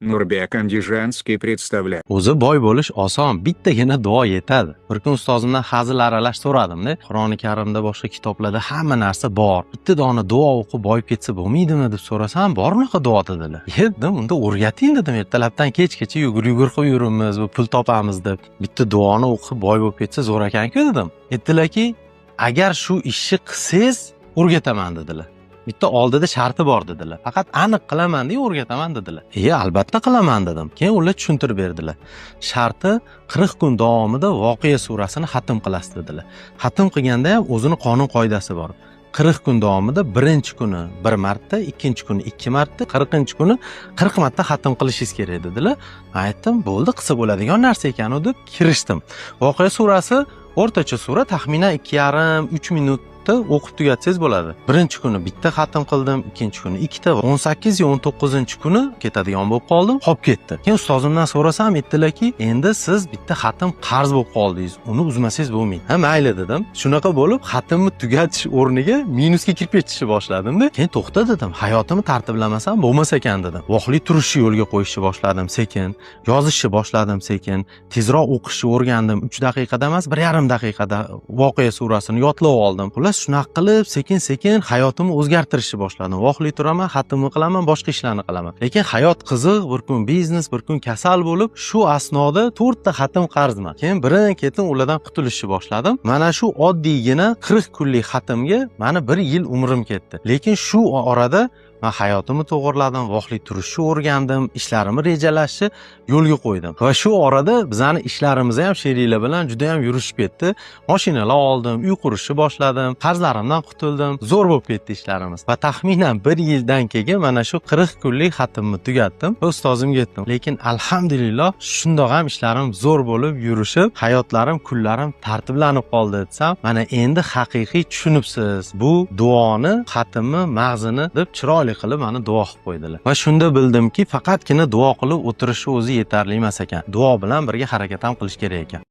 Нурбек Андижанский представляет. O'zi boy bo'lish oson, bittagina duo yetadi. Bir kun ustozimdan hazil aralash so'radimda, Qur'oni Karimda, boshqa kitoblarda hamma narsa bor. Bitta dona duo o'qib boyib ketsa bo'lmaydimi deb so'rasam, bor unaqa duo dedilar. "E," dedim, "unda o'rgating" dedim, ertalabdan kechgacha yugur yugur qilib yuribmiz, bu pul topamiz deb. Bitta duoni o'qib boy bo'lib ketsa zo'r ekan-ku dedim. Aytdilarki, agar shu ishni qilsangiz o'rgataman dedilar. Bitta oldida sharti bor dedilar. Faqat aniq qilaman deb o'rgataman dedilar. "E, albatta qilaman" dedim. Keyin ular tushuntirib berdilar. Sharti 40 kun davomida Voqea surasini xatm qilasiz dedilar. Xatm qilganda ham o'zini qonun qoidasi bor. 40 kun davomida birinchi kuni bir marta, ikkinchi kuni ikki marta, 40-kuni 40 marta xatm qilishingiz kerak dedilar. Men aytdim, bo'ldi, qilsa bo'ladigan narsa ekan u deb kirishdim. Voqea surasi o'rtacha sura, taxminan 2,5-3 minutda o'qib tugatsangiz bo'ladi. Birinchi kuni bitta xatm qildim, ikkinchi kuni ikkita, 18 yo 19-kuni ketadigan bo'lib qoldim, qolib ketdi. Keyin ustozimdan so'rasam, aytdilarki, endi siz bitta xatm qarz bo'lib qoldingiz, uni uzmasangiz bo'lmaydi. Ha, mayli dedim. Shunaqa bo'lib xatmni tugatish o'rniga minusga kirib ketishni boshladim-da. Keyin to'xta dedim, hayotimni tartiblamasam bo'lmas ekan dedim. Vaqtli turishni yo'lga qo'yishni boshladim sekin, yozishni boshladim sekin, tezroq o'qishni o'rgandim. 3 daqiqada emas, 1,5 daqiqada Voqea surasini yodlab oldim. Xullas, shunaqa qilib sekin-sekin hayotimni o'zgartirishni boshladim. Vaqtli turaman, xatmni qilaman, boshqa ishlarni qilaman. Lekin hayot qiziq, bir kun biznes, bir kun kasal bo'lib, shu asnoda 4 ta xatm qarzman. Keyin birin-ketin ulardan qutulishni boshladim. Mana shu oddiygina 40 kunlik xatmga mani bir yil umrim ketdi. Lekin shu orada man hayotimni to'g'irladim, vaqtli turishni o'rgandim, ishlarimni rejalashni yo'lga qo'ydim. Va shu orada bizani ishlarimiz ham sheriklar bilan juda ham yurishib ketdi. Mashinalar oldim, uy qurishni boshladim, qarzlarimdan qutuldim. Zo'r bo'lib ketdi ishlarimiz. Va taxminan bir yildan keyin mana shu 40 kunlik xatmni tugatdim va ustozimga aytdim. Lekin alhamdulillah shundoq ham ishlarim zo'r bo'lib yurishib, hayotlarim, kunlarim tartiblanib qoldi desam, mana endi haqiqiy tushunibsiz bu duoni, xatmni mag'zini deb chiroyli qilib mani duo qilib qo'ydilar. Va shunda bildimki, faqatgina duo qilib o'tirishni o'zi yetarli emas ekan. Duo bilan birga harakat ham qilish kerak ekan.